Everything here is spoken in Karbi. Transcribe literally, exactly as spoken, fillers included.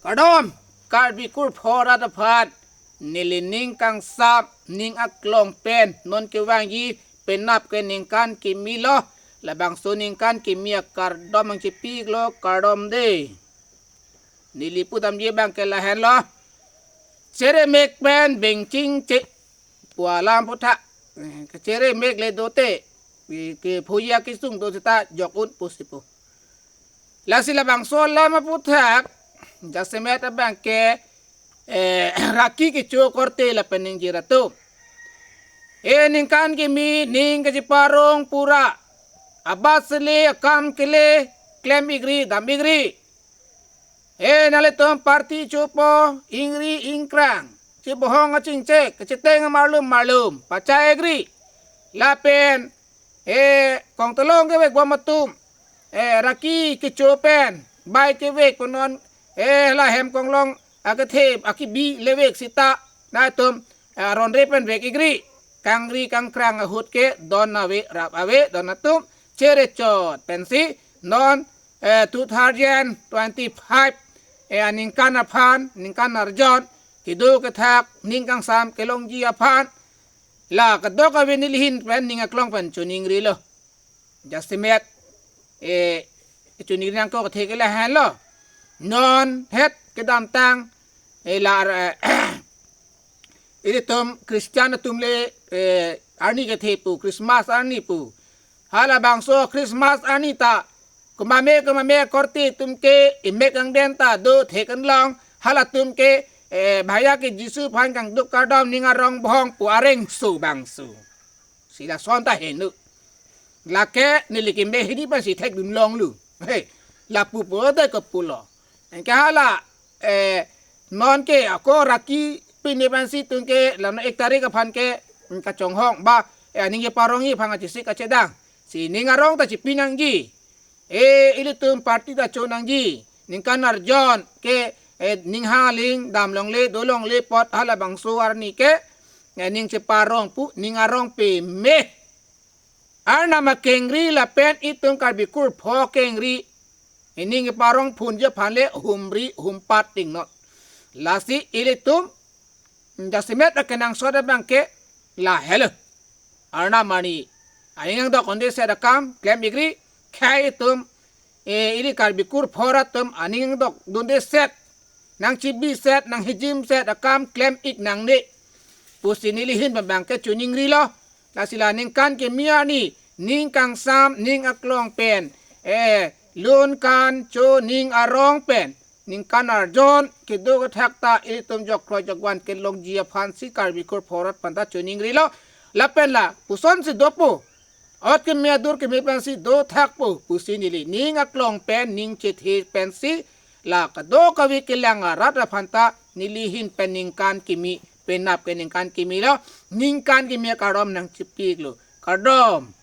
Kardom, Karbi Kurpho rat aphan, neli ning kangsam, ning aklong pen, non kevangji, penap ke ningkan kimi lo, labangso ningkan kimi akardom nangchipiklo, kardom de. Neli pudamji abang ke lahenlo. Chere mek pen bengching che, pu alam aphuthak, eh, kachere mek le dote, ke, kephoya kesung do seta jok un pusi pu. Lasi labangso alam aphuthak, jasemet abang ke, eh, raki kecho korte lapen ningje rat atum. E ningkan kimi ning kacheparong pura, abat sele akam kele, klem ikri, dam ikri. E nanglitum party chopo, ingri ingkrang, chebohong achingchek, kacheteng amarlum marlum, pachai ikri. Lapen, e kongtelong kevek bom atum, e raki kecho pen, bai kevek pu non, e la hem konglong akethe akibi levek seta, nangtum, e ronre pen vek ikri. Kangri kangkrang ahut ke don ave, rap ave, don atum, chere chot pensi, non, eh, two thousand twenty-five, eh, aningkan aphan, ningkan arjon, kedo kethak, ning kangsam kelongji aphan, la kadokave neli ahin pen ning aklong pen choningrilo. Jasemet, eh, choningri nangkok athe ke lahenlo. Non het kedamtang, eh, la, eh, ilitum Christian atum le, eh, arni kethe pu, Christmas arni pu. Halabangso Christmas arni ta, kumame kumame korte atum ke, imek angden ta do thekan long, halatum ke, eh, bhaya ke Jisu aphan kangduk kardom, ning arong bohong pu areng su bangsu. Si lason ta heno. Lake neli keme hini pensi thekdun longlo. He, lapu pu de kepulo. Anke hala, eh, non ke ako raki pine pensi tung ke lano ek tarik aphan ke, mm, kachonghong ba, eh, aning keparongji aphan kachesik kachedang. Si ning arong ta chipi nangji. Eh, ilitum party ta cho nangji. Ningkan arjon ke, eh, ning hang aling dam longle, do longle apot halabangso arni ke, eh, ning cheparong pu, ning arong peme. Arnam akengri lapen itum Karbi Kurpho kengri. Ining keparong phunji aphan le humri humpat ting not. Lasi ilitum, jasemet akenangsot abang ke lahelo. Arnam arni aning nangdok dunde set akam, klem ikri, khei atum, eh, ili Karbi Kurpho rat atum aning nangdok dunde set, nangchibi set, nanghijim set akam klem ik nangne pusi neli ahin pen abang ke choningrilo. Lasi la ningkan kimi arni, ning kangsam, ning aklong pen, eh, lun kan cho ning arong pen, ningkan arjon kedo kethak ta ilitum jokro jokvan kelongji aphansi Karbi Kurpho rat aphan ta choningrilo. Lapen lapuson si dopo, ot keme adur keme pensi do thakpo pusi neli ning aklong pen, ning chethe pensi, la kadokave kelang arat aphan ta neli ahin pen ningkan kimi, penap ke ningkan kimi lo, ningkan kimi akardom nangchipiklo. Kardom.